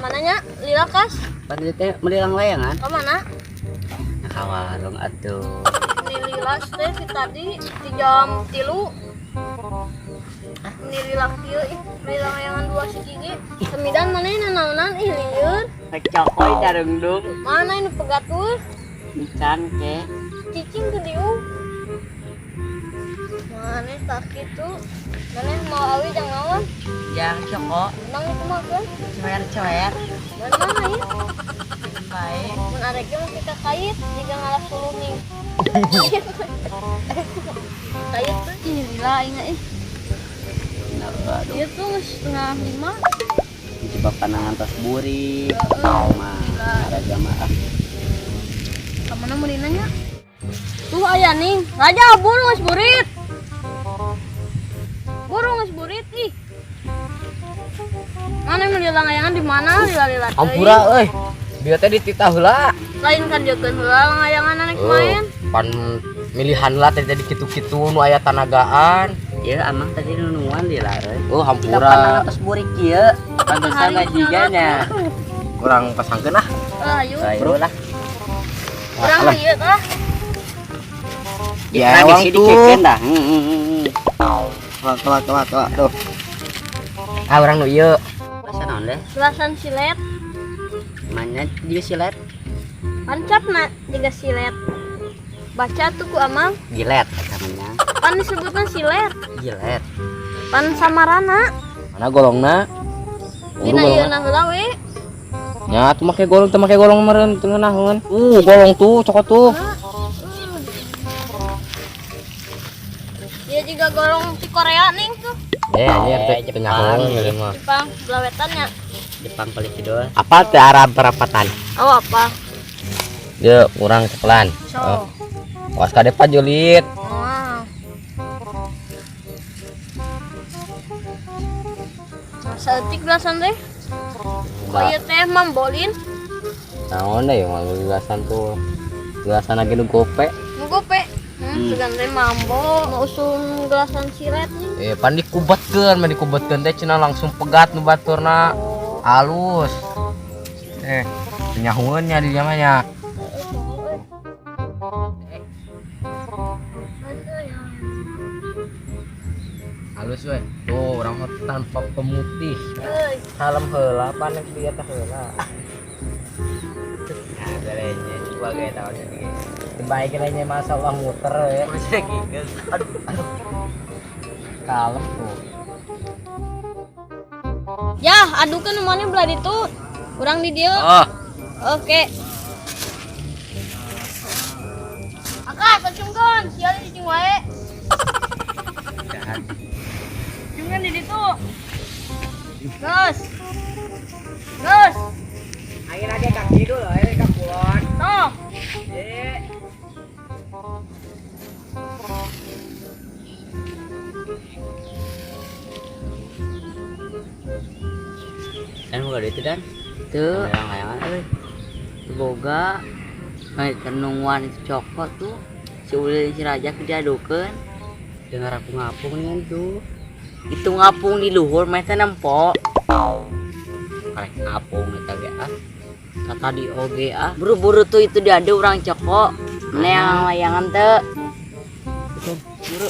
Kemana nya? Lila kas? Pan ieu teh meuli layangan. Kemana? Nah, ka warung atuh. Ini lila teh si tadi di jam 3. Ini lila kieu ih, meuli layangan 2 si gigi. Semidan mana ini naonan ih lieur. Cokoy darungdung. Mana ini pegatur? Ikan ke. Cicing ke diu. Mana tak gitu. Mana mau awi jangan naon? Yang coko. Menang itu mah kan. Cuer-cuer. Mana ya? Baik. Mun arek ge mah kita kait jiga ngalah sulung. Kait tuh ih lila aing ih. Aduh. Ieu tuh 4:30. Coba panangan tos burik. Mah raja mah. Kamana meulina nya? Tuh aya nih. Raja buru geus burit. Buru geus burit ih. Mana meuli layangan di mana lila-lila teuing? Ampura euy. Bieu teh dititah heula. Lain kan jeukeun heula layangan nek main. Pan milihan lah tadi tadi kitu-kitu nu aya tanagaan. Ya amang tadi nunungan lila euy. Oh hampura. Kapan atas burik kieu? Pantesan gajiganya. Kurang pasangkeun ah. Ayo. Ayo lah. Kurang ieu tah. Ya ewang tuh. Dah. Kelak kelak kelak tuh. Ah urang nu ieu. Belasan naon deh? Belasan silet. Mana dia silet? Pancapna jiga silet. Baca tuh ku amang. Gilet namanya. Pan disebutna silet. Gilet. Pan samarana. Mana golongna? Dina ieu na heula we. Nya tuh make golong teu make golong meureun teu ngeunaheun. Golong tuh cokot tuh. Dia juga golong di Korea ning tuh. Anjir teh teu nyahoeun ieu mah. Jepang belawetannya. Jepang paling kidul. Apa teh Arab perapatan? Oh apa? Ye, kurang cepelan. So. Oh. Was kadepa julit. Wow. Saeutik belasan teh. Oh ieu teh mambolin. Naon deui mah belasan tuh. Belasan lagi nu gope. Nu gope. Sugan teh mambo mau usum gelasan silet nih. Pan dikubetkeun, mah dikubetkeun teh cenah langsung pegat nu baturna. Halus. Nyahueun nya di mah nya. Halus we. Tuh urang mah tanpa pemutih. Kalem heula pan dia teh heula. Nah, galenya coba ge tahu jadi. Baik lainnya masa Allah muter ya. Aduh, aduh. Kalem tuh. Ya, adukeun mana belah ditu. Urang di dieu. Oh. Oke. Akas, acungkeun, sia cicing wae. Acungkeun di ditu. Gas. Gas. Angin aja ka kidul euy ka kulon. Tok. Ye. Dan boga duit dan tuh layangan euy. Tuh boga. Hai kenunguan itu cokot tuh. Si Ulil si Raja diadukeun. Dengar aku ngapung nih tuh. Itu ngapung di luhur mah teh nempo. Karek ngapung eta ge ah. Kata di oge ah. Buru-buru tuh itu diadu urang cokot. Neang layangan teu. Buru.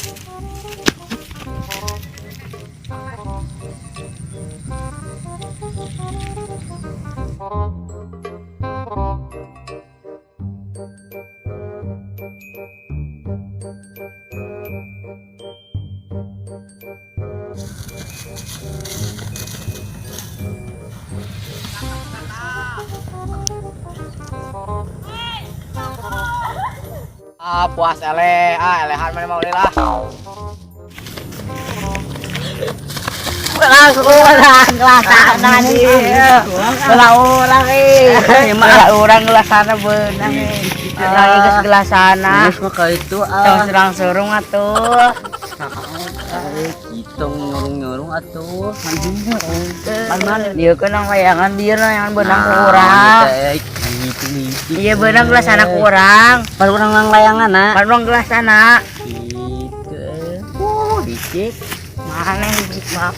Ah, puas eleh, ah elehan mana mau lah. Urang gelasana nih. Belah urang eh. Belah urang gelasana beunang eh. Urang geus gelasana. Geus mah ka itu ah. Tong serang-serung atuh. Kitong nyurung-nyurung atuh. Mana dieu kan layangan dieu layangan beunang ku urang. Iya beunang gelasana ku urang. Pan urang nang layangan ah. Pan urang gelasana. Gitu. Dicik. Mana yang dicik mah?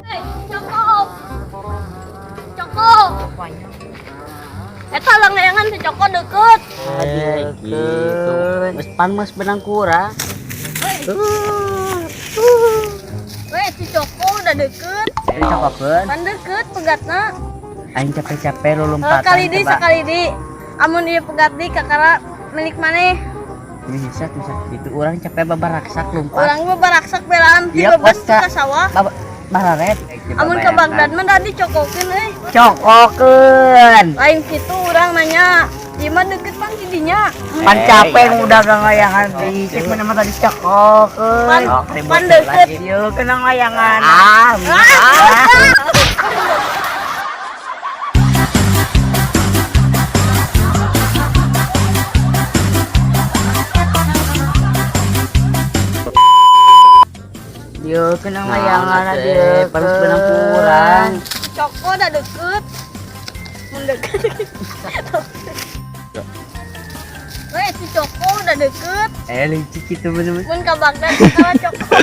Hei, cakep. Panjang. Eta langlayangan si Coko deket. Eh, gitu. Geus pan geus benang kurang. Weh, si Coko udah deket. Cokokeun. Pan deket pegatna. Aing capek-capek lu lompatan. Sekali di, sekali di. Amun ieu pegat di kakara milik maneh. Bisa bisa gitu urang capek babaraksak lompat. Urang mah baraksak belaan ti Iya, bebas kocak. ka sawah. Bararet. Amun ke Bagdad mah tadi cokokeun euy. Cokokeun. Lain kitu urang nanya. Ieu mah deket pan ti dinya. Pan capek udah gak layangan di cek mana mah tadi cokokeun. Pan pan deket. Ieu kena layangan. Ah. Ieu kena layangan dia panus benang kurang. Coko udah deket. Mun deket. Weh, si Coko udah deket. Eh licik itu bener-bener. Mun ka Bagdad kakara Coko.